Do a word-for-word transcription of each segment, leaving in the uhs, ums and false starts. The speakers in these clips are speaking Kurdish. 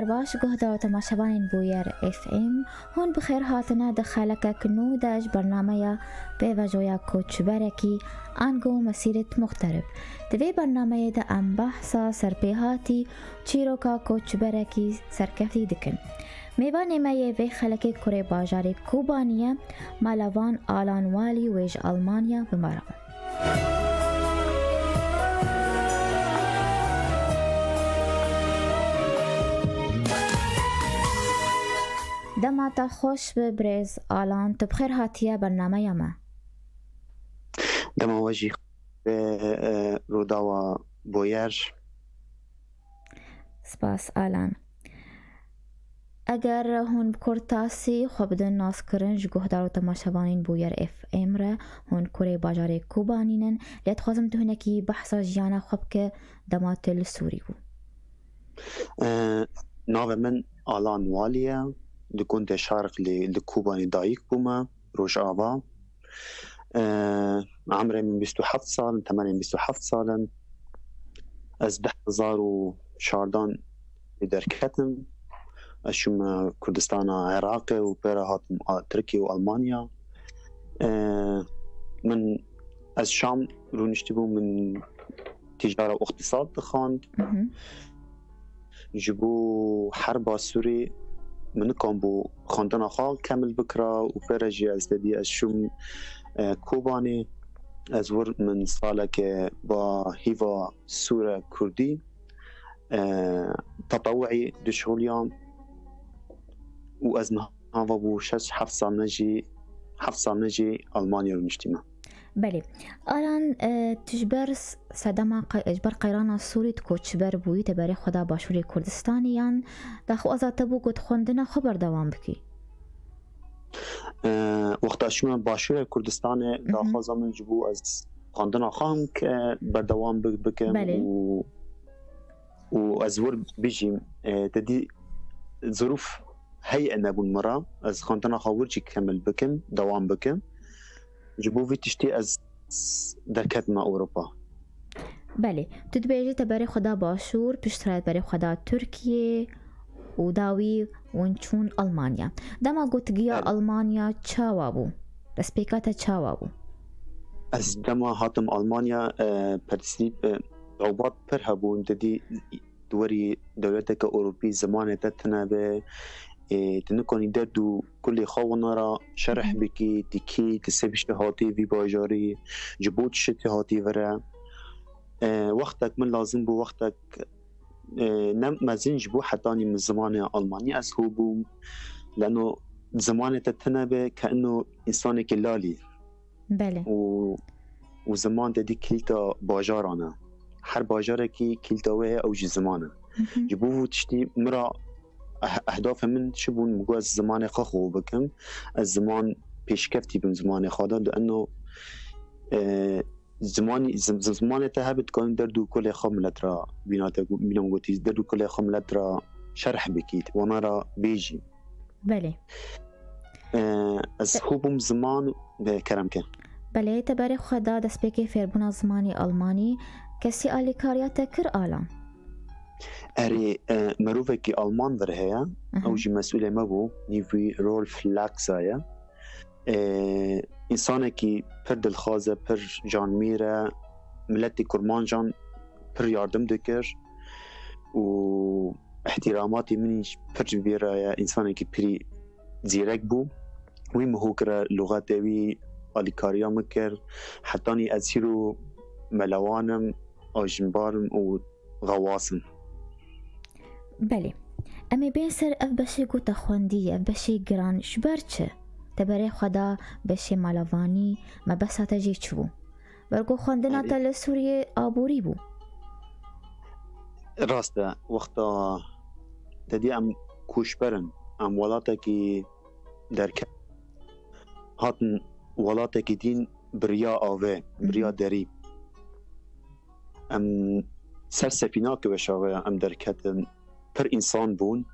Baş guhdar û temaşevanên Bûyer F M, hûn bi xêr hatine di xelekek nû de ji bernameya Pêvajoya Koçberekî ango Mesîret Muxterib. Di vê bernameyê de em behsa serpêhatî çîroka koçberekî serkeftî dikin. Mêvanê me yê vê xelekê kurê bajarê Kobanî ye, melevan Alan Walî wê ji Almanya bi me re be. Dema te xweş be birêz Alan, tu bi xêr hatiye bernameya me. Dema we jî be, e, Rûdawa Boyer. Spas Alan. Eger hûn bi kurtasî xwe bidin naskirin ji guhdar û temaşevanên Bûyer F M re, hûn kurê bajarê Kobanî nin, lê dixwazim tu hinekî behsa jiyana xwe bike dema tu li Sûrî bû. E, navê min Alan Walî ye, li gundê Şarqlî li Kobanî dayik bûme, Rojava. E, emrê min bîst û heft sal in, temenê min bîst û heft sal in. Ez du hezar û çardan derketim. Ez çûme Kurdistana Iraqê û pê re hatim a, Tirkiye û Almanya. E, min, ez Şam rûniştî bûm, min tîcara û îqtîsad dixwand. Mhm. Ji bo herba Sûrî min nikanbû xwendina xwe kemil bikira û pê re jî ez tedî ez çûm, e, Kobanê. Ez wir min saleke ba hîva Sûre Kurdî, e, tetewuî dişixuliyam û ez niha va bû şeş heft sal ne jî, heft sal ne jî Almanya rûniştîme. Belê. Alan, e, tu ji ber s-, sedema qe-, ji ber qeyrana Sûrî tu koçber bûyî, te berê xwe da Başûrê Kurdistanê yan daxwaza te bû ku tu xwendina xwe berdewam bikî? E, wexta çûme Başûrê Kurdistanê, Mhm. daxwaza min ji bo ez xwendina xwe him ke berdewam bi-, bikim Belê. û, û ez wir bijîm. E, te dî zirûf heye nebûn min re, ez xwendina xwe wir jî kemil bikim, dewam bikim. Ji bo vî tiştî ez derketime Ewropa. Belê, tu dibêjî te berê xwe da Başûr, piştre berê xwe da Tirkiye û dawî hûn çûn Almanya. Dema gotigiya Belê. Almanya çawa bû? Destpêka te çawa bû? Ez dema hatim Almanya, e, persî, e, rewbat pir hebûn, te dî di werî dewleteke Ewropî zimanê te tune be, ê, tu nikanî derd û kulê xwe wana re şerh Mhm. bikî, tu kî, tu sebîşte hatî vî bajarî, ji bo çi şitî hatî vire. Ê, wextek min lazim bû, wextek, ê, ne mezin ji bo hetanî min zimanê Almanî ez hû bûm. Leno zimanê te tune be, ke ino însanekî lalî. Belê. û, û ziman te dî kilîta bajaran e. Her bajarekî kilîta wê heye, ew jî ziman e. Mhm. Ji bo vû tiştî min re eh-, ehdafê min çi bûn? Min got ez zimanê xwe xwe bikim. Ez ziman pêşkeftî bim zimanê xwe de. Li eno, e, zimanî, zim-, zim-, zimanê te hebe dikanî derd û kulê xwe milet re bîna te gu-, bîna min gotî, derd û kulê xwe milet re şerh bikî, wana re bêjî. Belê. Ee, ez Te- hû bûm ziman, e, kerem ke. Belê, te berê xwe da destpêkê fêrbûna zimanê Almanî, kesî alîkariya te kir Alan? Erê, e, mirovekî Alman vir heye, Mhm. ew jî mesûlê me bû, nîvî Rolf Laxa ye. E, însanekî pir dilxwaz e, pir canmîr e, miletê kurmancan pir yardim dikir û îhtîramatê min jî pir ji bîr re ye, însanekî pirî zîrek bû. Wî min hû kire, lûxetê wî alîkariya min kir. Hetanî ez hîro melewan im, ajînbar im û xewas im. Belê. Em ê bên ser ev beşê ku te xwendî, ev beşê giran, ji ber çi? Te berê xwe da beşê melevanî, mebesta te jê çi bû? Ber ku xwendina Erê. te li Sûriyê aborî bû. Rast e, wexta te dî em koçber in, em welatekî derket, hatin welatekî dîn bi riya avê, bi riya Mhm. derî. Em ser sefîna kiveşa ve em derketin, pir însan bûn.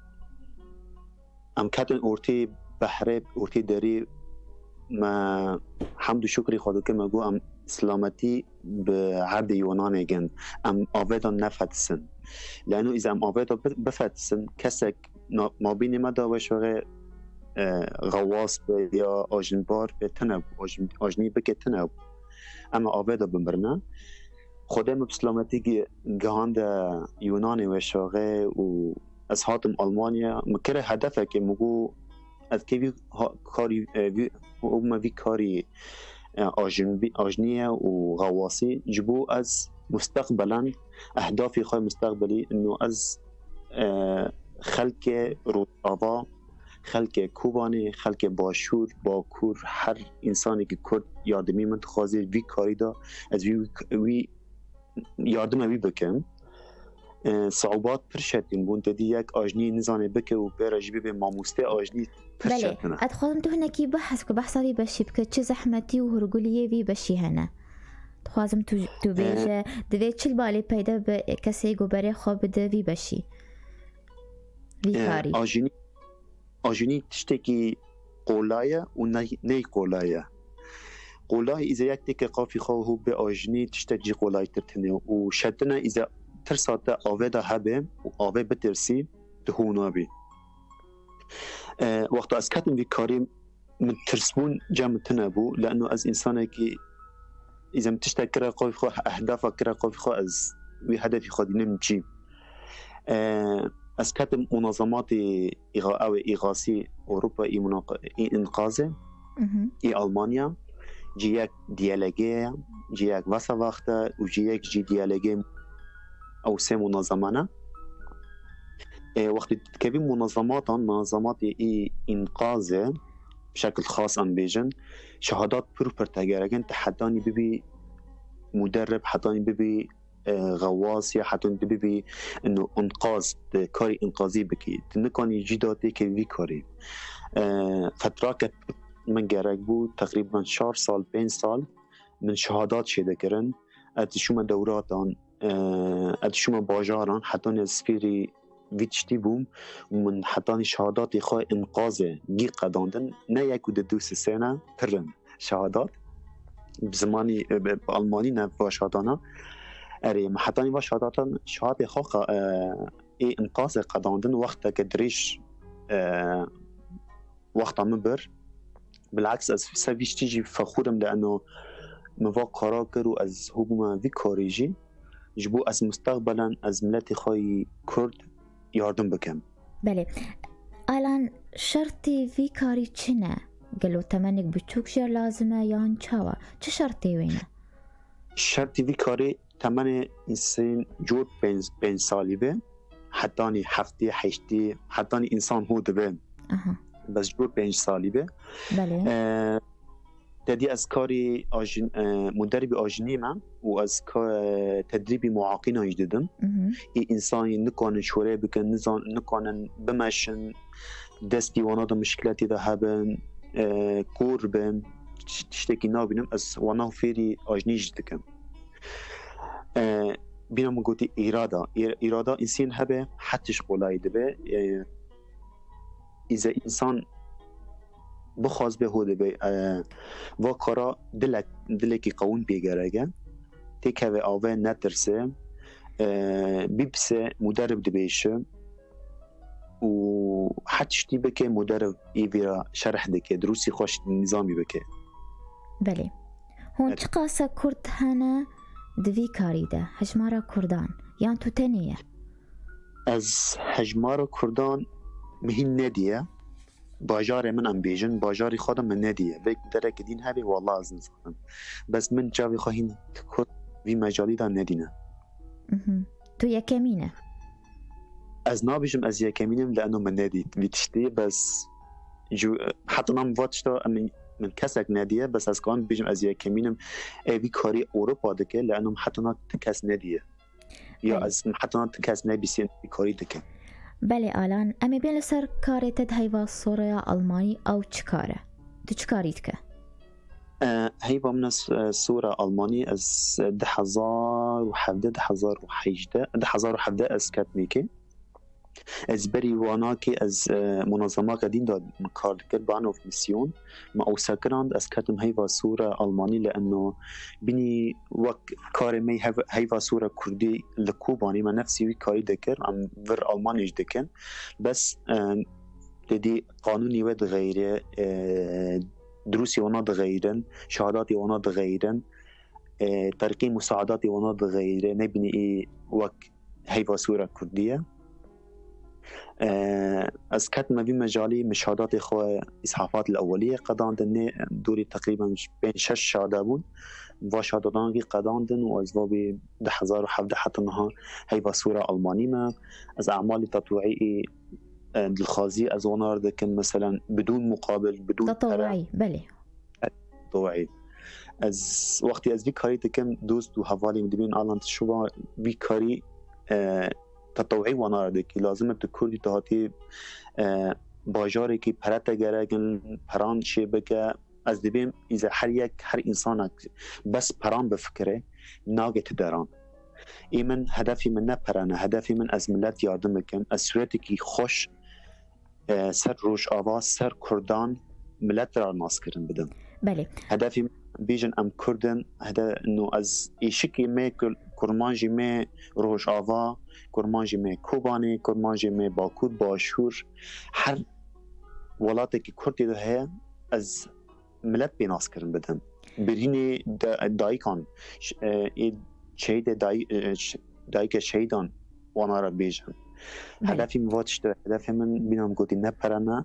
Em ketin ortê behrê, ortê derê, me hemd û şukrî Xwe dikim, me got, em silametî bi erdê Yunanê gin. Em avêdan nefetisin. Leno îza em avêda bi-, bifetisin, kesek na-, mabînê me de weşoxê, e, xewas be ya ajinbar be tine bû, ajin-, ajnî bike tine bû. Em avêda bimirine. Xwedê me bi silametî gi-, gihande Yunanê weşoxê û ez hatim Almanya. Min kire hedefekê, min got, ez kê vî ha-, karî, e, vî, û me vî karî, e, ajin-, ajnî ye û xewasî. Ji bo ez mustaqbelen ehdafê xwe mustaqbelî, ino ez, e, xelkê Rojava, xelkê Kobanê, xelkê Başûr, Bakur, her însanekî Kurd yardimî min dixwaze vî karî de, ez vî, wî, yardima wî bikim. E, siûbat pir şetîn bûn. Te dî yek ajnî nizane bike û pê re jî bibe mamostê ajnî pir Belê, şetîn e. Ez dixwazim tu hinekî behs ku behsa vî beşî bike, çi zehmetî û hurguliyê vî beşî hene. Dixwazim tu, tu E, bêje, divê çi li balê peyde bi kesê ku berê xwe bide vî beşî. Vî E, karî. Ajinî, ajinî tiştekî qolay e û ney, ney qolay e. Qolay îze yek têke qafî xwe hû bi ajinî tiştek jî qolaytir tine û şetine îze tirsa te avê de hebe û avê bitirsî, tu hû nabî. E, wexta ez ketim vî karî, min tirsbûn cem tune bû, leno ez însanekî îze min tiştek kire qafî xwe, ehdafa kire qafî xwe, ez wî hedefî xwe dînim çî. E, ez ketim munazematê îxa-, ew ê îxasî Ewropa, î munaqa-, î înqazê, Mhm. î Almanya, cî yek diyalege ye, cî yek Wasserwacht e û cî yek jî diyalege ew sê munazemane. E, wextê dikevî munazematan, munazematê î înqazê, bi şekil xas em bêjin, şehadat pir û pir te gerek in, te hetanî bibî muderrib, hetanî bibî, e, xewas ya hetanî tu bibî ino înqaz, tu karî înqazî bikî. Tu nikanî cî de têkevî vî karî. E, fetrake min gerek bû, teqrîben çar sal, pênc sal min şehadat çêdikirin. Ez diçûme dewratan, e, ez diçûme bajaran, hetanî ez fêrî vî tiştî bûm û min hetanî şehadatê xwe înqazê gî qedandin. Ne yek û di du sisêne pir in şehadat. Bi zimanî, e, bi, bi almanî ne va şehatana. Erê, min hetanî va şehatatan, şehatê xwe qa-, e, ê înqazê qedandin wexteke dirêj, e, wexta min bir. Bilaks ez ser vî tiştî jî fexûr im, leno min va kara kir û ez hûbûme vî karî jî. Ji bo ez mustaqbelen ez miletê xwe yî Kurd yardim bikim. Belê. Alan, şertê vî karî çi ne? Gelo temenek biçûk jê lazim e yan çawa? Çi şertê wê ne? Şertê vî karî temenê însan cor pênc, pênc salî be. Hetanî heftê, heştê, hetanî însan ho dibe. Aha. Bes cor pênc salî be. Belê. E, te dî ez karî ajin-, e, muderibî ajinî me û ez ka-, tedrîbî muaqînan jî didim. Mhm. Ê însanî nikanin şorê bikin, nizan-, nikanin bimeşin, destî wana de mişkiletî de hebin, e, kor bin, tiş-, tiştekî nabînim, ez wana fêrî ajnî jî dikim. E, bîna min gotî îrada. Îr-, îrada însîn hebe, hetiş qolayî dibe. E, îze însan bixwaz be ho dibe. E, va kara dilek, dilekî qewim pê gerek e. Têkeve ave, netirse. E, bipse, muderib dibêşe. Û her tiştî bike, muderib ê vîra şerh dike, dirûsî xweş nîzamî bike. Belê. Hûn Evet. çiqasa Kurd hene di vî karî de, hejmara Kurdan, yan tu tenê ye? Ez hejmara Kurdan min hîn nediye. Bajarê min em bêjin, bajarî xwe de min nediye. Belkî derekê dîn hebe, wallah ez nizanim. Bes min çavê xwe hîn Kurd vî mecalî de nedîne. Mhm. Tu yekemîn e? Ez nabêjim ez yekemîn im, leno min nedît vî tiştî, bes ju-, heta nam va tişta min, min kesek nediye, bes ez kanim bêjim ez yekemîn im. Ê vî karî Ewropa dike, leno heta na ti kes nediye. Ya Belê. ez heta na ti kes nebîsî vî karî dike. Belê Alan, em ê bên li ser karê te di heyva sora Almanî, ew çi kar e? Tu çi karî dike? E, heyva min s-, e, sora Almanî, ez, e, du hezar û hevdeh, du hezar û hejdeh, du hezar û hevdeh ez ketim êkê. Ez berî wanakê ez, e, munezemaka dîn de kar dikir, Bahn of Mission. Me ew sekirand, ez ketim heyva sora Almanî, li eno bînî wek karê me hev-, heyva sora Kurdî li Kobanê me nefsî wî karî dikir, em vir Almanî jî dikin. Bes, e, têdî qanûnî we dixeyre, e, dirûsê wana dixeyrin, şehadatê wana dixeyrin, e, terîqê musaedatê wana dixeyre, nebînî ê wek heyva sora Kurdî ye. E, ez ketime vî mejalî, min şehadatê xwe îshafat li eweliyê qedandin, nê dorî teqrîben pênc şeş şehade bûn. Va şehadatan vî qedandin û ez va vî du hezar û hevdeh heta niha heyva sora Almanî me. Ez emalî tatwîî, e, dilxwazî ez wana dikim, meselen, bidûn muqabil, bidûn pere. Tatawî, belê. Tatawî. Ez, wextî ez vî karî dikim, dost û hevalê min dibên, Alan, tu şiva vî karî, e, tatawî wana re dikî. Lazim e tu Kurdî, tu hatî, e, bajarekî pere te gerek in, peran çê bike. Ez dibêm îze her yek, her însanek bes peran bifikire, nagê tu deran. Ê min, hedefê min ne pere ne, hedefê min ez milet yardim bikim, ez sûretekî xweş, e, ser Rojava, ser Kurdan, milet re naskirin bidim. Belê. Hedefê min, bêjin em Kurd in, hede-, no ez êşikê me Kur-, kurmanjê me Rojava, kurmanjê me Kobanê, kurmanjê me Bakur, Başûr, her welatekî Kurd tê de heye, ez milet pê naskirin bidim. Birînê da-, dayikan, ş-, e, ê şehîdê dayî-, e, ş-, dayike şehîdan wana re bêjin. Belê. Hedefê min va tişt e, hedefê min bîna min gotî ne pere ne.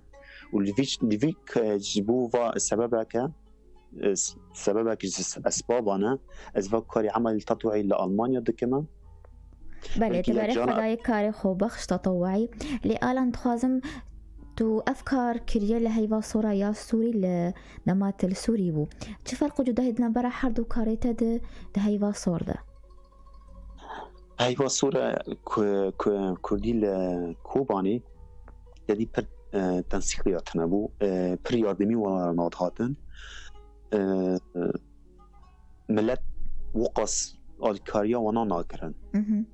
Û li vî, li vî k-, ji bo va sebebeke, e, s-, sebebeke ji s-, esbaban e, ez va karî emelî tatwîî li Almanya dikime. Belê, Wekî tu berê cana xwe dayê karê xwe bexş tatawayî. Lê Alan, dixwazim, tu ev kar kiriye li heyva sora ya Sûrî, li dema te li Sûrî bû. Çi ferq û cudahî di navbera her du karê te de di heyva sor de? Heyva sora ku, ku, Kurdî li Kobanê tedî pir, e, tensîqiya tune bû, e, pir yardimî wana nadihatin. E, milet wiqas alîkariya wana nakirin. Mhm.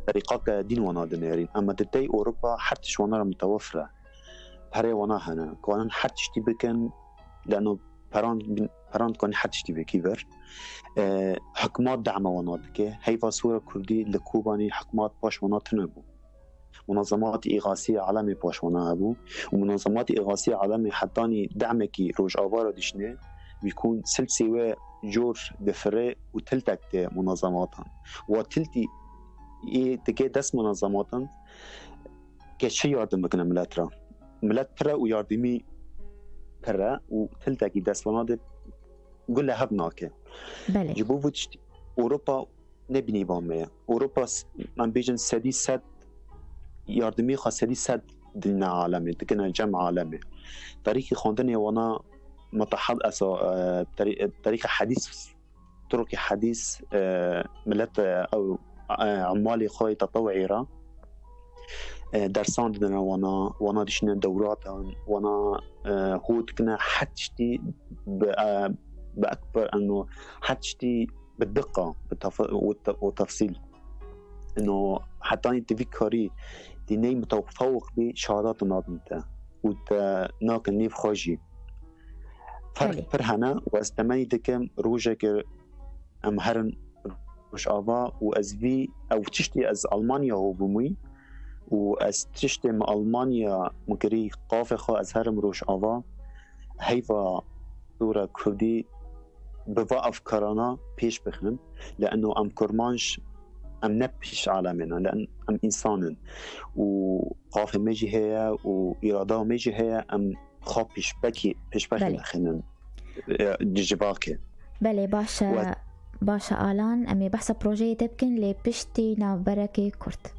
Terîqake dîn wana dinêrîn. Ema di dey Ewropa her tişt wana re mutewefir e. Perê wana hene. Kanin her tiştî bikin, leno peran bin-, peran dikanî her tiştî bikî vir. E, hikmat dema wana dike. Heyva sora Kurdî li Kobanê hikmat paş wana tune bû. Munazematê Îxasî Alemê paş wana hebû û Munazematê Îxasî Alemê hetanî demekî Rojava re dişinê, wî kûn silsê we cor difire û tiltek tê munazematan. Wa tiltî ê dike dest munazematan ke çi yardim bikine milet re. Milet pire û yardimî pire û tiltekî dest wana de gule hev nake. Belê. Ji bo vî tiştî Ewropa ne bînî ba me ye. Ewropa s-, em bêjin sedî sed yardimî xwe sedî sed dine alemê, dikine cem alemê. Tarîxî xwendinê wana mutehad-, esa, e, tarî-, tarîxê hedîs, turukê hedîs, e, milet, e, ew, e, emalê xwe yê tetewî re, e, dersan didine wana, wana dişine dewratan, wana, e, hû dikine her tiştî bi, e, bi ekber eno her tiştî bi diqa, bi tefa-, û te-, û tefsîl. Ino hetanî tu vî karî, tu ney mutefewiq bî, şehadat nadin te û te nakin nêv xwe jî. Ferq Belê. pir hene û ez temenî dikim rojekê em herin Rojava û ez vî, ew tiştî ez Almanya ho bûmî û ez tiştê min Almanya min kirî qafê xwe ez herim Rojava heyva dora Kurdî bi va efkarana pêş bixin. Li eno em kurmanc, em ne pêş alemê ne, li en-, em însan in û qafê me jî heye û îrada me jî heye, em xwe pêşbekî, pêşbexê Belê. dixînin, e, di civakê. Belê, baş e, Wet- baş e Alan, em ê behsa projeyê te bikin, lê piştî navberekê kurt.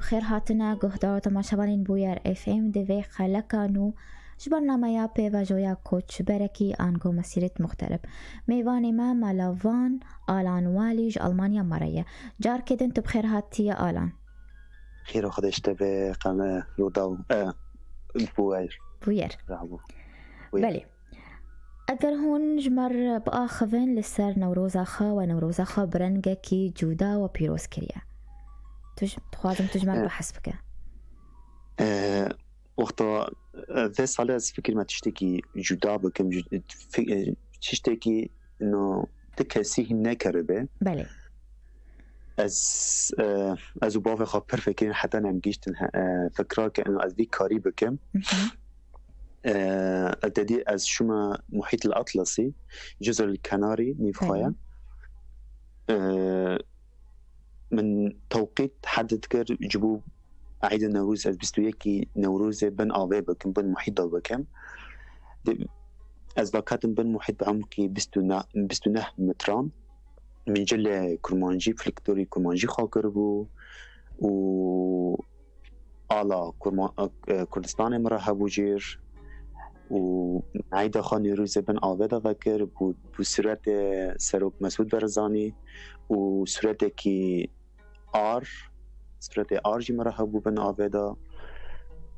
Bi xêr hatine guhdar û temaşevanên Bûyer F M di vê xeleka nû ji bernameya pêvajoya koçberekî ango mesîret muxterib. Mêvanê me melevan Alan Walî ji Almanya me re ye. Carkê din tu bi xêr hatiye Alan. Xêra Xwedê ji te be, qeme Rûdaw, e, Bûyer. Bûyer. Bravo. Bûyer. Belê. Eger hûn ji me re biaxivin li ser Newroza xwe we, Newroza xwe bi rengekî cuda we pîroz kiriye. Tu ji, dixwazim tu ji me re Eh. behs bike. Eh, wexta, eh, vê salê ez fikir me tiştekî cuda bikim, ju-, fi-, eh, tiştekî no ti kesî hîn nekeribe. Belê. Ez, eh, ez û bavê xwe pir fikirîn heta em gihîştin he-, eh, fikra ke ez vî karî bikim. Mhm. Eh, ez dedî ez şûme Muhît el Atlasî, Cizr el Kenarî, nîv xwe ye. Belê. Eh, min tewqît hedid kir ji bo Eîda Newroz, ez bîst û yekî Newrozê bin avê bikim, bin muhîta bikim. Di-, ez veketim bin muhît bi emqî bîst û neh, bîst û neh metran. Min cilê kurmancî, folklorî kurmancî xwe kiribû û ala Kurma-, e, Kurdistanê min re hebû jêr û Eîda xwe Newrozê bin avê de vekir, bû, bû sûretê Serok Mesûd Barzanî û sûretekî ar, sûretê ar jî min re hebû bin avê de.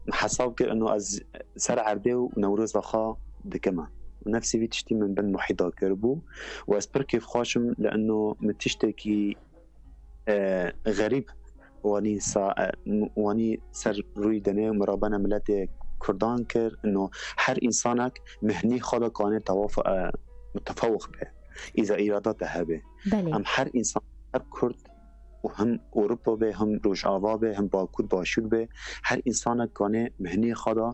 Min hesab kir, ino ez ser erdê û Newroza xwe dikime. Nefsî vî tiştî min bin muhîta kiribû û ez pir kêfxweş im, li ino min tiştekî, e, xerîb wanî sa-, e, wanî ser rûyê dinê û mirabena miletê Kurdan kir. Ino her însanek mihnî xwe de kane tewaf-, e, mutefewix be. Îza îrada te hebe. Belê. Em her însan, her Kurd û him Ewropa be, him Rojava be, him Bakur, Başûr be, her însanek kane mihnî xwe de,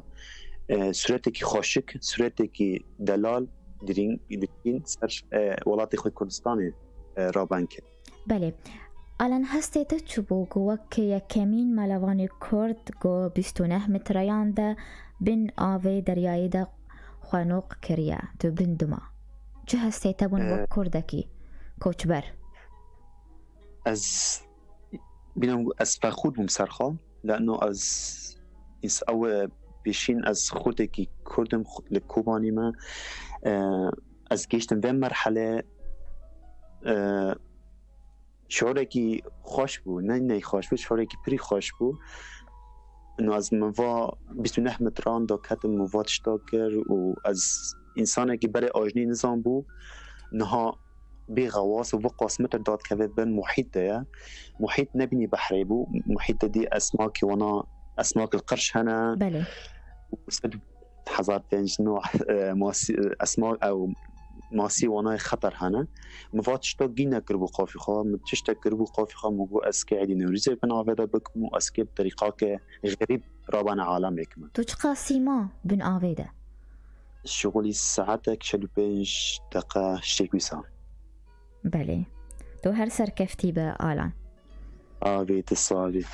e, sûretekî xweşik, sûretekî delal, dirîng, dirîng ser, e, welatê xwe Kurdistanê, e, raben kir. Belê. Alan, hestê te çi bû ku wek yekemîn melevanê Kurd ku bîst û neh metreyan de bin avê deryayê de xwe noq kiriye, tu bin dima? Çi hestê te bûn Eh. wek Kurdekî koçber? Ez bînim ez fexûr bûm ser xwe, leno ez ins-, ew, e, pêşîn ez xurtekî Kurd im, xu-, li Kobanî me. E, ez gêştim vê merhele, e, şiûrekî xweş bû, ne ney xweş bû, şiûrekî pirî xweş bû. Ino ez min va bîst û neh metran da ketim, min va tişta kir û ez însanekî berê ajnî nizan bû. Niha bê xewas û viqas metir dadikeve bin muhît de ye. Muhît nebînî behrê bû. Muhît de dî esmakî wana, esmak li qirş hene. Belê. Û sed hezar pênc nû, e, masî, esma, ew, masî wanayê xeter hene. Min va tişta gî nekiribû qafî xwe. Min tiştek kiribû qafî xwe, min got ez kê Eydî Newrîzê bin avê de bikim û ez kê bi terîqake xerîb rabana alemê kime. Tu çiqasî ma bin avê de? Şixulî saetek çel û pênc deqe ştêk wî sa. Belê. Tu her serkeftî be, Alan. Avê tu savî.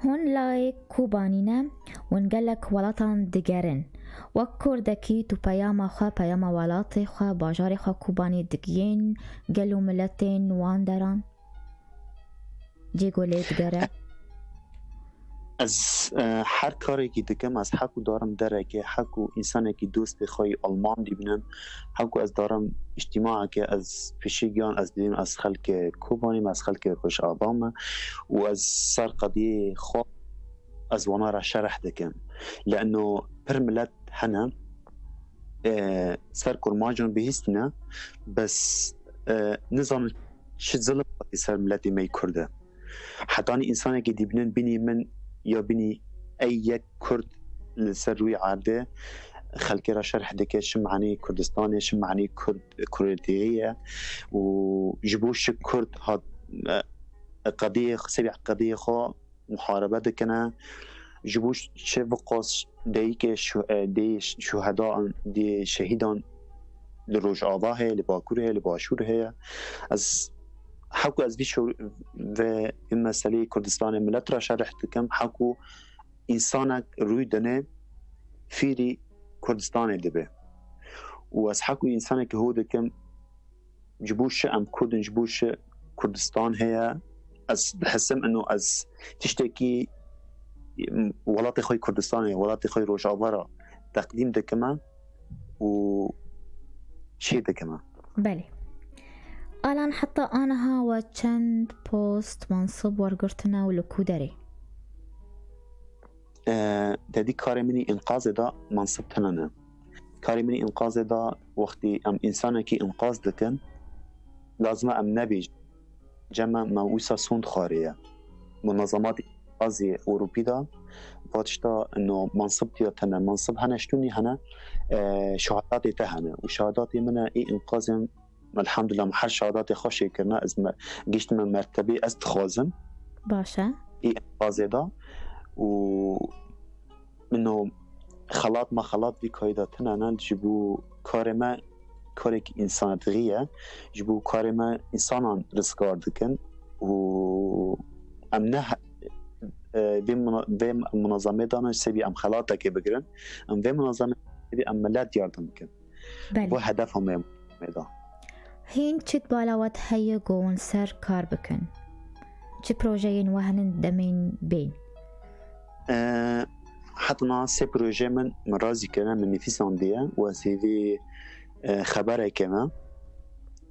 Hûn layê Kobanî ne, hûn gelek welatan digerin. Wek Kurdekî tu peyama xwe, peyama welatê xwe, bajarê xwe Kobanî digihîn gel û miletên wan deran? Cê ku lê digere? Ez, e, her karekî dikim, ez hek û darim derekê, hek û însanekî dostê xwe yî Alman dibînim, hek û ez darim îctîmaekê, ez pêşî giyan, ez dibînim, ez xelkê Kobanî me, ez xelkê Rojava me û ez ser qediyê xwe ez wana re şerh dikim. Leno pir milet hene, e, ser kurmancên bihîstîne, bes, e, nizanin çi zilim hatî ser miletê me yê Kurd e. Hetanî însanekî dibînin bînî min ya bînî ey yek Kurd li ser rûyê erdê xelkê re şerh dike, çi maneyê Kurdistanê, çi maneyê Kurd, Kurdiyê ye û ji bo çi Kurd hat, e, qediyê, serî qediyê xwe muharebe dikine. Ji bo çi viqas deyikê şu-, e, dê şuheda an, dê şehîdan li Rojava heye, li Bakur heye, li Başûr heye. Ez, hekû ez vî şor-, ve vî meseleyê Kurdistanê milet re şerh dikim, hekû însanek rûy dine fîrî Kurdistanê dibe. Û ez hekû însanekî ho dikim, ji bo çi em Kurd in, ji bo çi Kurdistan heye, ez dihisim ino ez tiştekî welatê xwe yê Kurdistanê, welatê xwe yê Rojava re teqdîm dikime û çê dikime. Belê. Alan, heta aniha we çend post, mansib wergirtine û li ku derê? Te dî karê min î înqazê de mansib tune ne. Karê min î înqazê de wextî em însanekî înqaz dikin, lazim e em nebêjin cem me, me wisa sond xwarê ye. Munazemat înqazê Ewropî de va tişta no mansib tiya tune. Mansib hene, ştûnî hene, e, şehadatê te hene. Û şehadatê min e, ê înqazê Elhamdulillah, me her şehadatê xwe şêkirine, ez me, gihiştime mertebê ez dixwazim. Baş e. Ê enqazê de û min o xelat me xelat vî kayî de tune ne ji bo karê me, karekî însanetixî ye. Ji bo karê me însanan rizgar dikin û em ne he-, e, vê muna-, vê munazemê de ne ji sebî em xelatekê bigirin. Em vê munazemê sebî em milet yardim bikin. Belê. Bu hedefa me, me da. Hîn çi bala we heye ku hûn ser kar bikin? Çi projeyên we hene demên bên? Ee, Heta niha sê proje min, min razî kirine, min nivîsandiye û ez hêvî, e, xebereke me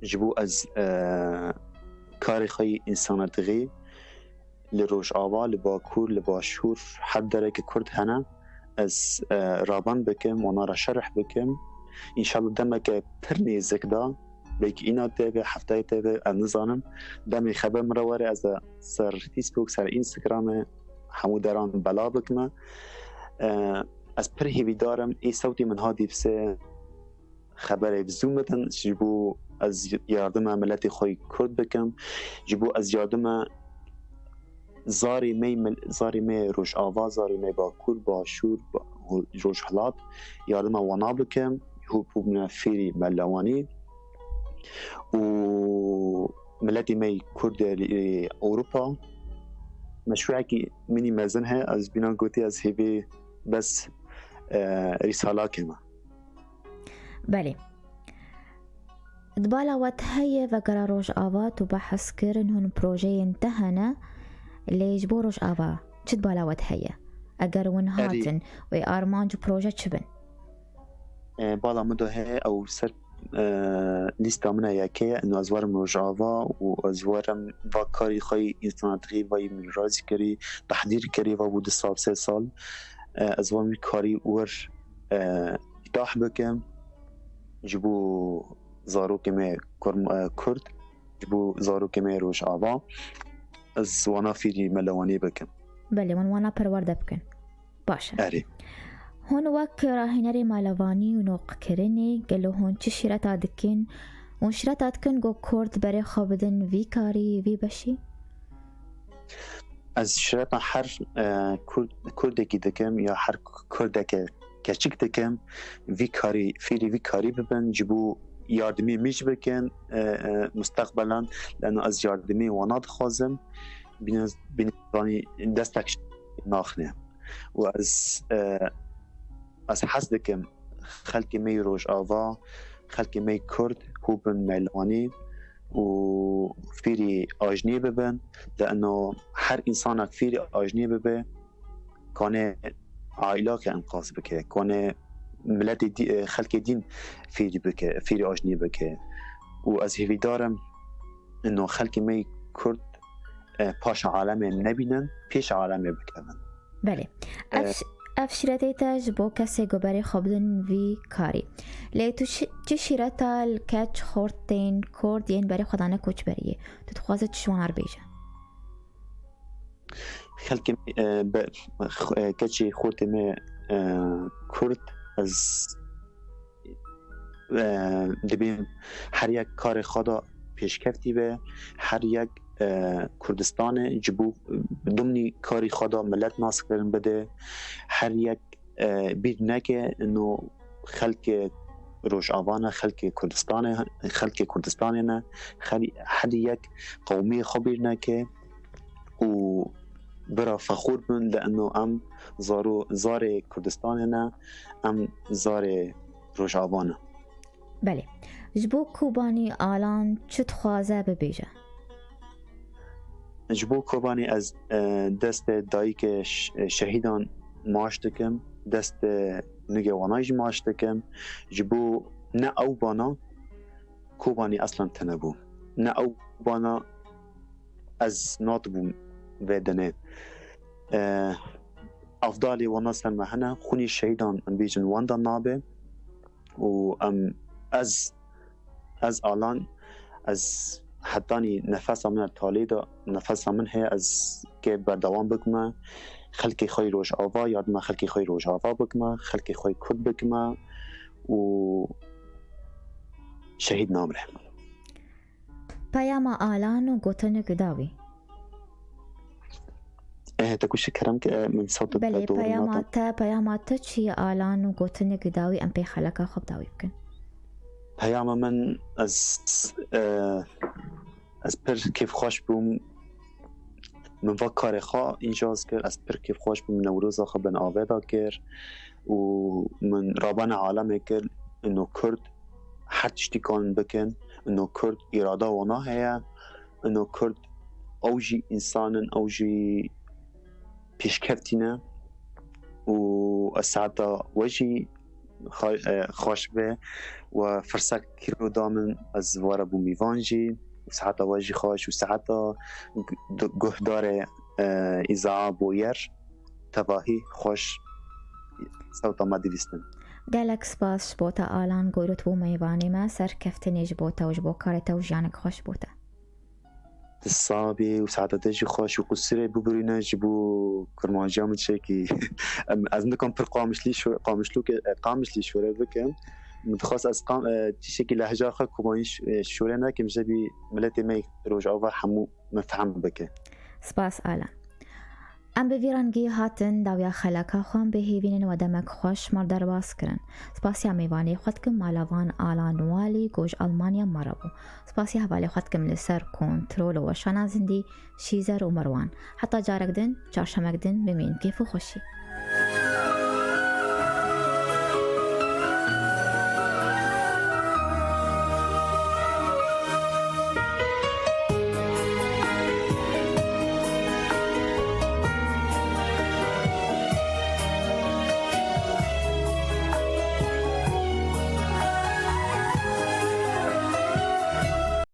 ji bo ez, e, karê xwe yî însanetixî li Rojava, li Bakur, li Başûr, her dereke Kurd hene, ez, e, raban bikim, wana re şerh bikim. Înşallah demeke pir nêzik de, belkî îna tê ve, heftayê tê ve, ez nizanim. Demê xeber min re were, ez ê ser Facebook, ser Instagramê, hemû deran bela bikime. E, Ez pir hêvîdar im, ê sewtê min ha dîvse xeberê bi zû min din, ji bo ez yardima miletê xwe yî Kurd bikim, ji bo ez yardima zarê me yî mil-, zarê me yê Rojava, zarê me yê Bakur, Başûr, Ba-, Rojhilat, yardima wana bikim, hû bûbûne fêrî melewanî û miletê me yî Kurd ê Ewropa. Meşruekî min î mezin heye, ez bîna gotî ez hêvî bes, e, rîsalakê me. Belê. Di bala we heye vegera Rojava, tu behs kirin hûn projeyên te hene, lê ji bo Rojava çi di bala we heye? Eger hûn hatin, wê armanc û proje çi bin? E, bala min de heye, ew ser, e, lîsta min e yekê ye, ino ez werim Rojava û ez werim va karî xwe yî însanetixî, va yî min razî kirî, tehdîr kirî, va bû du sal, sê sal. E, ez werim wî karî wir, e, îtah bikim ji bo zarokê me kurm-, e, Kurd, ji bo zarokê me Rojava. Ez wana fêrî melewanî bikim. Belê, wan wana perwerde bikin. Baş e. Erê. Hûn wek rahînerê melevanî û noqkirinê, gelo hûn çi şîreta dikin? Hûn şîreta dikin ku Kurd berê xwe bidin vî karî, vî beşî? Ez şireta her, e, Kurd, Kurdekî dikim ya her Kurdeke keçik dikim, vî karî, fêrî vî karî bibin, ji bo yardimê min jî bikin, e, e, mustaqbelan, leno ez yardimê wana dixwazim, bîne, bîne zanî destek naxine. Û ez, e, ez hez dikim xelkê me yî Rojava, xelkê me yî Kurd hû bin melewanî û fêrî ajnê bibin. Leno her însanek fêrî ajnê bibe, kane aîlake enqaz bike, kane miletê dî-, e, xelkê dîn fêrî bike, fêrî ajnê bike. Û ez hêvîdar im ino xelkê me yî Kurd, e, paşa alemê nebînin, pêşa alemê bikevin. Belê. Ev, ev şîretê te ji bo kesê ku berê xwe bidin vî karî. Lê tu şi-, çi şîreta li keç xortên Kurd yên berê xwe dane koçberiyê? Tu dixwaze çi ji wan re bêje? Xelkê me, e, be-, x-, e, keçê xortê me, e, Kurd, ez e, dibê her yek karê xwe de pêşkeftî be, her yek, e, Kurdistanê ji bo dimnî karî xwe de milet naskirin bide, her yek, e, bîr neke ino xelkê Rojava ne, xelkê Kurdistanê, xelkê Kurdistanê ne, xel-, her yek qewmiyê xwe bîr neke û bira fexûr bin, leno em zaro-, zarê Kurdistanê ne, em zarê Rojava ne. Belê. Ji bo Kobanî Alan çi dixwaze bibêje? Ji bo Kobanê ez, e, destê dayikê ş-, e, şehîdan maaş dikim, destê nigê wana jî maaş dikim. Ji bo ne ew bana Kobanê eslan tune bû. Ne ew bana ez natibûm vê dinê. E, Afdalê wana ser me hene, xûnê şehîdan em bêjin wenda nabe. Û em, ez, ez Alan, ez hetanî nefesa min talê de, nefesa min heye, ez kê berdewam bikime, xelkê xwe yê Rojava, yardima xelkê xwe yê Rojava bikime, xelkê xwe yê Kurd bikime û şehîd namre. Peyama Alan û gotinik dawî. Eh, te kuşi kerem ke, eh, min sawta Belê, te doğru peyama nata. Te, peyama te çi ye Alan û gotinik dawî em pê xeleka xwe bi dawî bikin. Peyama min ez, eh, ez pir kêfxweş bûm. Min va karê xwe încaz kir, ez pir kêfxweş bûm, Newroza xwe bin avêda kir û min rabana alemê kir, ino Kurd her tiştî kanin bikin, ino Kurd îrada wana heye, ino Kurd ew jî însan in, ew jî pêşkeftî ne û ez saeta we jî xwe-, e, xweş be we firset kiro da min, ez were bû mîvan jî û saeta we jî xweş û saeta gu-, guhdarê, e, îzaa boyer tevahî xweş sewta me divîstin. Gelek spas ji bo te Alan, gorot bû mêvanê me, serkeftinê ji bo te û ji bo karê te û jiyanek xweş bo te. Ti sabê û saeta te jî xweş û qusirê bibirîne ji bo kurmanciya min çekî. Em, ez nikan pir qamişlî şo-, qamişlûke, e, qamişlî şore bikim. Min dixwest ez qam-, e, tiştekî lehca xwe kumanî ş-, e, şore nekim, ji bî miletê me Rojava hemû min fehm bike. Spas Alan. Em bi vî rengî hatin dawiya xeleka xwe, em bê hêvînin we demek xweş me derbas kirin. Spasiya mêvanê xwe dikim mala van Alan Walî ku ji Almanya me re bû. Spasiya hevalê xwe dikim li ser kontrol û weşana zindî Şîzer û Merwan. Heta carek din, çarşemek din, bimînin kêf û xweşî.